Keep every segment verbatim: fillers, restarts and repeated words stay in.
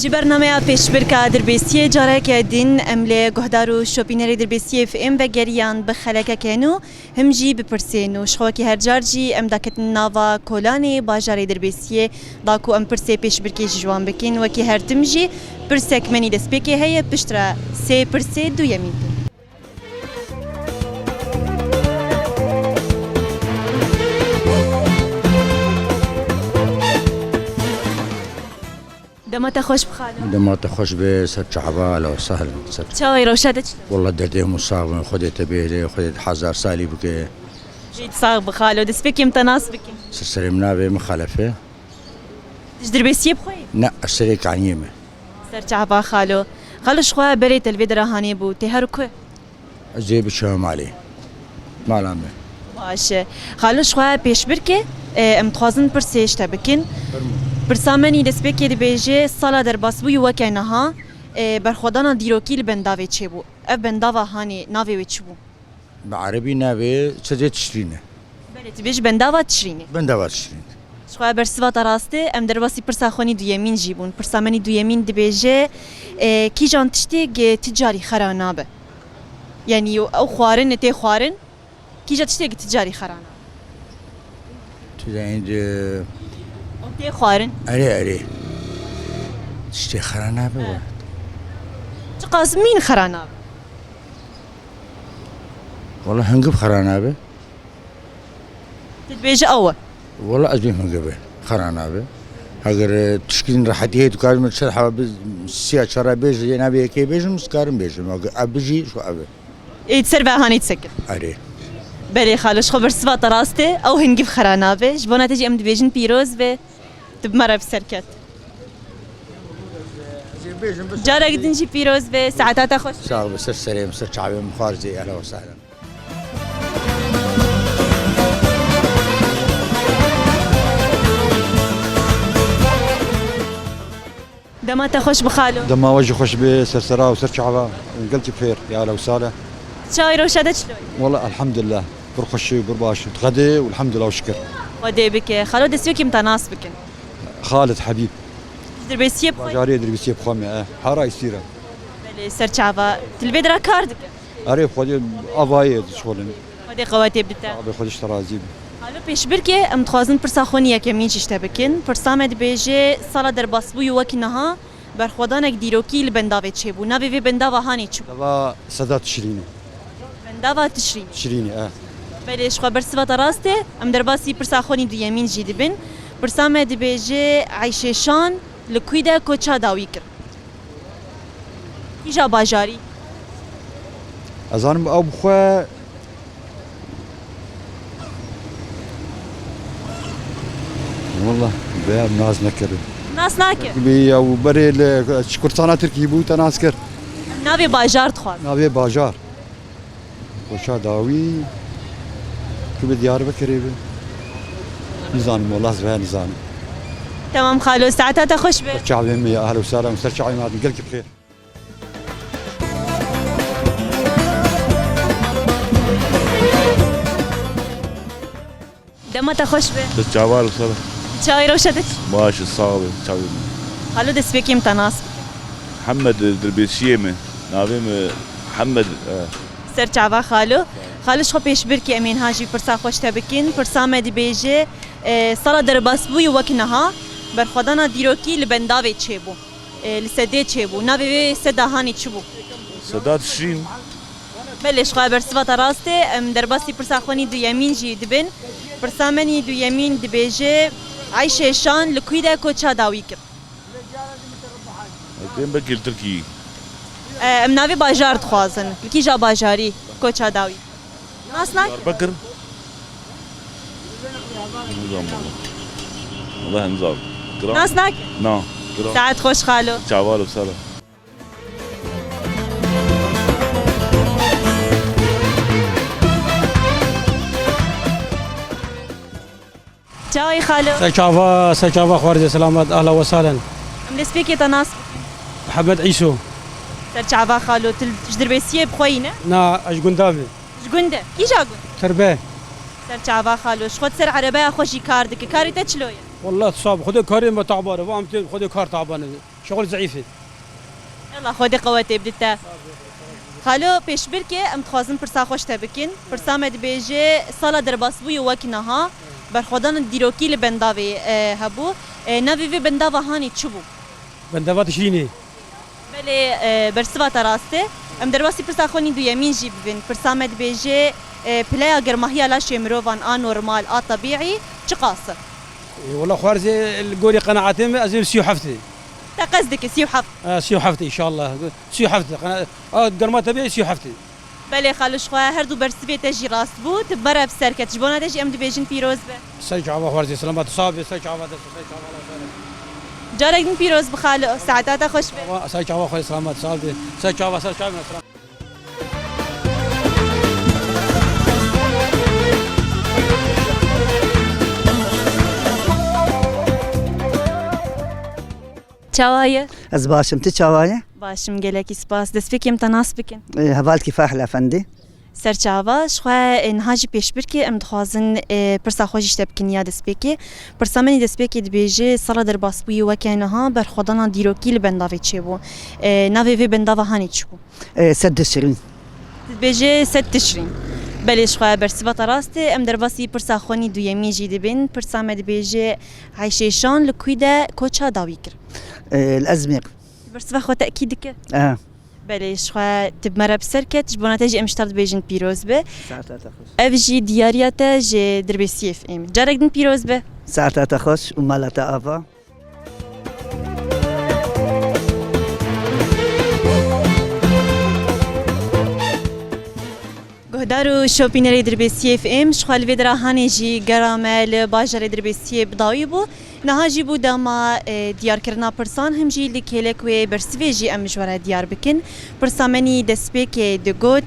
Ji bernameya pêşbirka Dirbêsiyê careke din em lê guhdar û şopînerê Dirbêsiyê F M vegeriyan bi xelekeke nû, him jî bi pirsên nû. Ji xwe wekî her car jî em daketin nava kolanê bajarê Dirbêsiyê, da ku em pirsê pêşbirkê ji wan bikin. Wekî her tim jî pirsek menî destpêkê heye, piştre sê pirsê duyemîn tê. Dema te xweş bi xalo. Dema te xweş be, ser çava, ehlen we sehlen, ser. Çawa ye, rewşa te çi? Wallah derdê hemû sax bin, Xwedê te bihêle, Xwedê te hezar salî bike. Cî sax bi xalo, destpêkê em te nas bikin. Ser serê min navê min Xelef e. Ji Dirbêsiyê bi xwe yî? Ne, ez serê Kaniyê me. Ser çava xalo. Xalo, ji xwe berê te li vê dera hanê bû, tê her ku? Ez ê biçime malê. Mala me. Baş e. Xalo, ji xwe pêşbirkê, e, em dixwazin pirsê ji te bikin. Pirsa menî destpêkê dibêje, sala derbasbûyî weke niha, e, berxwedana dîrokî li bendavê çêbû. Ev bendava hanê navê wê çi bû? Bi erebî navê Sedê Tişrîn e. Belê, tu bêjî bendava Tişrînê. Bendava Tişrîn. Ji xwe bersiva te rast e, em derbasî pirsa xwe nî duyemîn jî bûn. Pirsa me nî duyemîn dibêje, e, kîjan tiştê gi ti carî xera nabe? Yanî ew xwarin e, tê xwarin, kîja tiştê gi ti carî xera nabe? Tu zanî di Ew tê xwarin. Erê, erê. Tiştê xera nabe we. Çiqas mîn xera nabe? Wala hingiv xera nabe. Tu dibêjî ew e. Wala ez bêm hingiv e. Xera nabe. Eger, e, tişkîn rehetî heye, tu karî min çar heba bi siya çara bêje, yê navê yekê bêjim, ez karim bêjim. Eger ev bijî, ji xwe ev e. Ê, di ser ve hanê disekin. Erê. Belê xalo, ji xwe bersiva te rast e, ew hingiv xera nabe. Ji bona te jî em dibêjin pîroz be, tu bi me re bi ser ket. Carek din jî pîroz be, saeta te xweş. Sax be, ser serê min, ser çavê min, xwarzê, ehlen we sehlen. Dema te xweş bi xalo. Dema we jî xweş be, ser sera û ser çava. Gelkî bi xêr, ya ehlen we sehlen. Çawa ye, rewşa te çilo ye? Wala elhamdulillah. Pir xweş û pir baş. Xwedê û elhamdulillah û şikir. Xwedê bike. Xalo, destpêkê em te nas bikin. Xalid Hebîb. Ji Dirbêsiyê bi xwe? Bajarê Dirbêsiyê bi xwe me, e. Hara Îstîra. Belê, ser çava. Tu li vê dera kar dike? Erê, Xwedê avayê dişxulin. Xwedê qewetê bide. Abi, Xwedê ji te razî be. Xalo, pêşbirkê em dixwazin pirsa xwe nî yekemîn jî ji te bikin. Pirsa me dibêje, sala derbasbûyî wek niha berxwedanek dîrokî li bendavê çêbû. Navê vê bendava hanê çi bû? Dava Seda Tişrînê. Bendava Tişrînê. Tişrînê, e. Belê, ji xwe bersiva te rast e. Em derbasî pirsa xwe nî duyemîn jî dibin. Pirsa me dibêje, Eyşê Şan li kûy de koça dawî kir? Kîja bajarî? Ez zanim ew bi xwe. Wallah, vê nas nekir. Nas nake? Bi ya û berê li Çikurtana Tirkî bû, te nas kir. Navê bajar dixwaz. Navê bajar. Koça dawî. Tu bi Diyarbekirê be. Nizanim, wallah, ez vê nizanim. Tamam xalo, saeta te xweş be. Çavê min ya, ehlen we sehlen, ser çavê min hatin, gelkî bi xêr. Dema te xweş be. Te çawa li ser? Çawa ye, rewşa te çi? Baş, sax be, çavê min. Xalo, destpêkê em te nas bikin. Hemed, Dirbêsiyê me. Navê min Hemed e. Ser çava xalo. Xalo, ji xwe pêşbirkê em ê niha jî pirsa xwe ji te bikin. Pirsa me dibêje, e, sala derbasbûyî wek niha berxwedana dîrokî li bendavê çêbû. E, li sedê çêbû. Navê vê seda hanê çi bû? Seda Tişrîn. Belê, ji xwe bersiva te rast e. Em derbasî pirsa xwe nî duyemîn jî dibin. Pirsa me nî duyemîn dibêje, Eyşê Şan li kûy de koça dawî kir? Tên bekî li Tirkî. E, em navê bajar dixwazin. Li kîja bajarî koça dawî? Nas nake? Diyarbekir. Nizam wallah. Wallah nizam. Nas nake? Na. Saet xweş xalo. Çawa li ser. Çawa yî xalo? Ser çava, ser çava xwarzê selamet, ehlen we sehlen. Em destpêkê te nas bikin. Mihemed Îso. Ser çava xalo, tu ji Dirbêsiyê bi xwe yî ne? Na, ez ji gunda me. Ji gund e? Kîja gund? Tirbe. Ser çava xalo, ji xwe di ser erebeya xwe jî kar dike. Karê te çilo ye? Wallah tu sax bî, Xwedê karê me taban e, va em tên Xwedê kar taban e. Şixul zeîf e. Yallah, Xwedê qewetê bidite. Xalo, pêşbirkê em dixwazin pirsa xwe ji te bikin. Pirsa me dibêje, sala derbasbûyî wek niha, berxwedana dîrokî li bendavê, e, hebû. E, navê vê bendava hanê çi bû? Bendava Tişrînê. Belê, e, bersiva te rast e. Em derbasî pirsa xwe nî duyemîn jî bibin. Pirsa me dibêje, e, pileya germahiya laşê mirovan a normal, a tebîî, çiqas e? E, wela xwarzê li gorî qenaetê me ez ê sî û heft e. Te qez dike sî û heft? E, sî û heft inşallah. Sî û heft e. Qena-, a, germa tebîî sî û heft e. Belê xalo, ji xwe her du bersivê te jî rast bû. Tu bi me re bi ser ket. Ji bona te jî em dibêjin pîroz be. Ser çava xwarzê selamet, sağ be, ser çava dest, ser çava Allah sağ. Carek din pîroz bi xalo, saeta te xweş be. Ser çava xwarzê selamet, sağ be. Ser çava, ser çava selamet. Çawa ye? Ez baş im, tu çawa ye? Baş im, gelekî spas. Destpêkê em te nas bikin. Ê, hevalkî Fahil Efendî. Serçava, ji xwe, e, niha jî pêşbirkê em dixwazin, e, pirsa xwe jî ji te bikin ya destpêkê. Pirsa min ê destpêkê dibêje, sala derbasbûyî weke niha berxwedana dîrokî li bendavê çêbû. E, navê vê bendava hanê çi bû? E, Sed Tişrîn. Dibêje Sed Tişrîn. Belê, ji xwe bersiva te rast e. Em derbasî pirsa xwe nî duyemîn jî dibin. Pirsa me dibêje, Eyşê Şan li kû de koça dawî kir? E, li Ezmîr. Bersiva xwe tekîd dike? E. Belê, ji xwe tu bi me re bi ser ket, ji bona te jî em ji te re dibêjin pîroz be. Saeta te xweş. Ev jî diyariya te ji Dirbêsiyê F M. Carek din pîroz be. Saeta te xweş û mala te ava. Guhdar û şopînerê Dirbêsiyê F M, ji xwe li vê dira hanê jî gera me li bajarê Dirbêsiyê bi dawî bû. Niha jî bû dema, e, diyarkirina pirsan, him jî li kêlek wê bersivê jî em ji we re diyar bikin. Pirsa me nî destpêkê digot,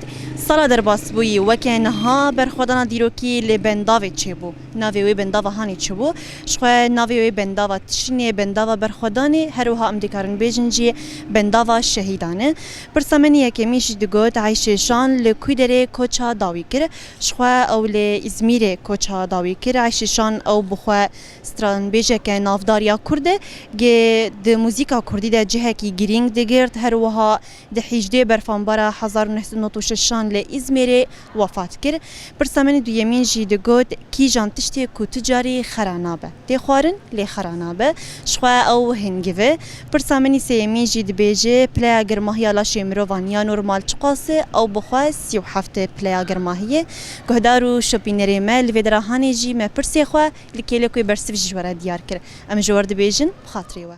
sala derbasbûyî weke niha berxwedana dîrokî li bendavê çêbû. Navê wê bendava hanê çi bû? Ji xwe navê wê bendava Tişrînê, bendava berxwedanê, her wiha em dikarin bêjin jî bendava şehîdan e. Pirsa me nî yekemîn jî digot, Eyşê Şan li kû derê koça dawî kir? Ji xwe ew li Îzmîrê koça dawî kir. Eyşê Şan ew bi xwe stranbêjeke navdar ya Kurd e. Gê di muzîka Kurdî de cihekî girîng digirt. Her wiha di hîjdê berfanbara hezar û neh sed û nod û şeşan li Îzmîrê wefat kir. Pirsa min duyemîn jî digot, kîjan tiştê ku tu carî xera nabe? Tê xwarin, lê xera nabe. Ji xwe ew hingiv e. Pirsa min î sêyemîn jî dibêje, pileya germahiya laşê mirovan ya normal çiqas e? Ew bi xwe sî û heft pileya germahiyê. Guhdar û şopînerê me, li vê dira hanê jî me pirsê xwe li kêlek wê bersiv jî ji we re diyar kir. Em ji we re dibêjin, bi xatirê we.